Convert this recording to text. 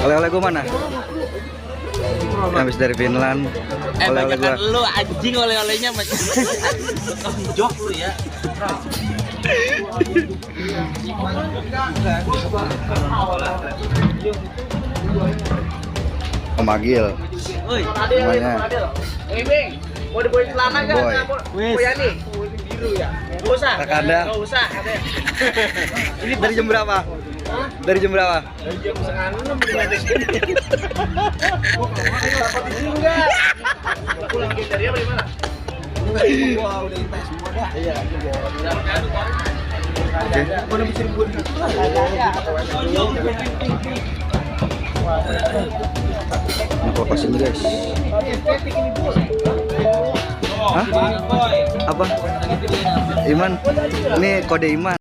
Oleh-oleh gua mana? Habis dari Finland. Oleh-oleh gua. Lu anjing oleh-olehnya macam jok lu ya. Om Agil. Woi, Namanya. Bing, mau dibawain celana enggak? Boy. Oh ya nih, biru ya. Enggak usah. Kakanda. Enggak usah, katanya. Ini dari jam berapa? Dari jam berapa? Dari jam 5:30 di sini. Dapat di sini enggak? Pulang dari apa di mana? Gua udah intai semua dah. Iya. Oke. Mana bisa dibuat? Ini kupas ini guys. Hah? Apa? Iman. Ini kode Iman.